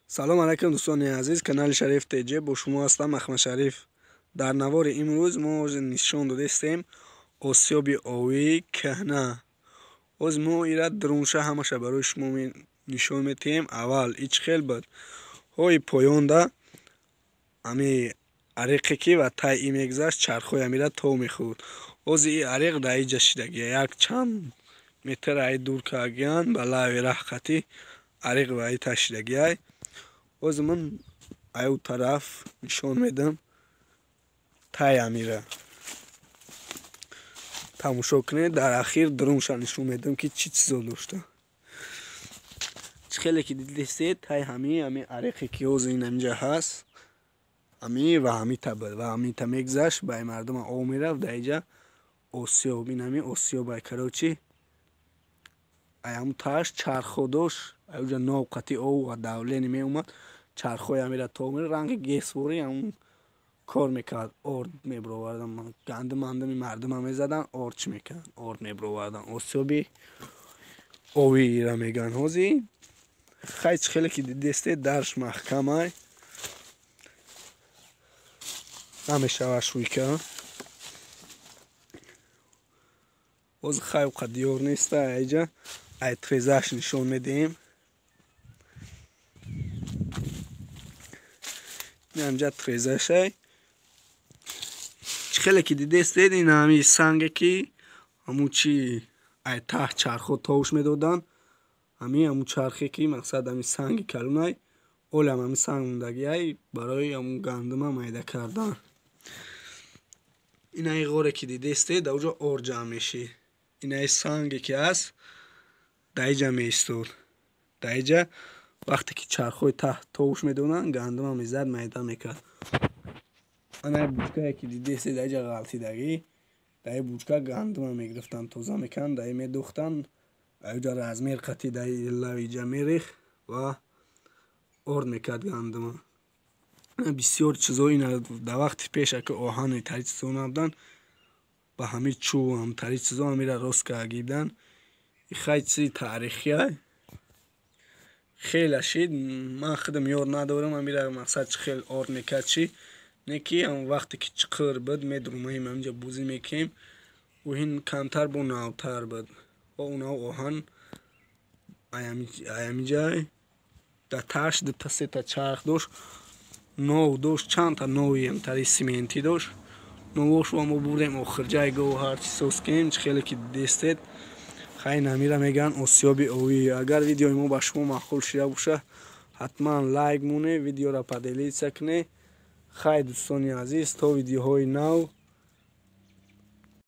Салом алайкум, дӯстони азиз, канали Шариф ТЖ, бо шумо ҳастам Ахмад Шариф. Дар навори имрӯз мо нишон додастем осиёби овии кӯҳна. Ҳоз мо ира дурунша ҳамаша барои шумо нишон метиҳем. Аввал ич хел буд. Ҳои поёнда ами ариқе ки ва тай и мегузашт, чархҳои амира тов мехӯрд. Ҳози и ариқ дар иҷа шидагия, як чанд метр ай дур кардагиян, ба лави раҳ қатӣ ариқ ва и ташидагиай. Ҳозир ман аю тараф нишон медам тай амира. Тамошо кунед, дар ахир дурунша нишон медам, ки чӣ чизо дошта. Чӣ хеле ки дидистед, тай ҳами ариқе ки ҳозир ин ҳаминҷа ҳаст, ами ва ҳамита буд ва ҳамита мегузашт, ба мардума об мерафт. Дар иҷа осиёб, ин ҳами осиёб ай, короче, ай ҳамун тааш чархҳо дошт, ай уҷа нов қатӣ об ва давление меомад, чархҳои ҳамира тов мерафт, ранги гесворӣ ҳамун кор мекард, орд мебировардан, гандум мандуми мардума мезадан, орд чӣ мекарданд, орд мебировардан. Осиёби овиира мегӯянд. Ҳозир хай, чӣ хеле ки дидистед, дарш маҳкамай, намешавад шӯйка. Ҳозир хай уқа диёр неста, айҷа ай трезаш нишон медиҳем. Инамҷа трезашай. Чӣ хеле ки дидестед, ин ҳами санге ки ҳамун чи ай таҳ чархҳо товуш медоданд, ҳами ҳамун чархе ки мақсад ҳами санги калонай, олам ҳами санг мондагиай барои ҳамун гандума майда кардан. Инаи ғоре ки дидестед, дар уҷо ор ҷамъ мешид. Инаи санге ки ҳаст, дар иҷа меистод. Дар иҷа вақте ки чархҳои таҳ товуш медоданд, гандума мезад, майда мекард. Анаи бучкае ки дидестед, дар иҷа ғалтидагӣ, дар ин бучка гандума мегирифтанд, тоза мекарданд, дар ин медӯхтанд, дар уҷа размер қатӣ дар лави иҷа мерехт ва орд мекард гандума. Бисёр чизо ина дар вақти пеша ки оҳани тари чизо набуданд, ба ҳами чӯб ҳам тари чизо ҳамира рост кардагӣ. Хай, чизи таърихиай. Хеле шид, ман худам ёд надорам ҳамира мақсад чӣ хел орд мекард чӣ. Не ки ҳам вақте ки чиқир буд, медурмаем ҳаминҷа бозӣ мекунем, ӯ ҳин камтар бо навтар буд. Ва унав оҳан аямиҷа дар тааш дута сета чарх дошт, нов дошт, чандта нови ҳамтари симентӣ дошт. Новошро мо бурдем охирҷаи гов ҳарчи соз кунем, чӣ хеле ки дидестед. Хай, намира мегӯянд осиёби овӣ. Агар видеои мо ба шумо маъқул шуда бошад, ҳатман лайк монед, видеоро поделиться кунед. Хай, дӯстони азиз, то видеоҳои нав.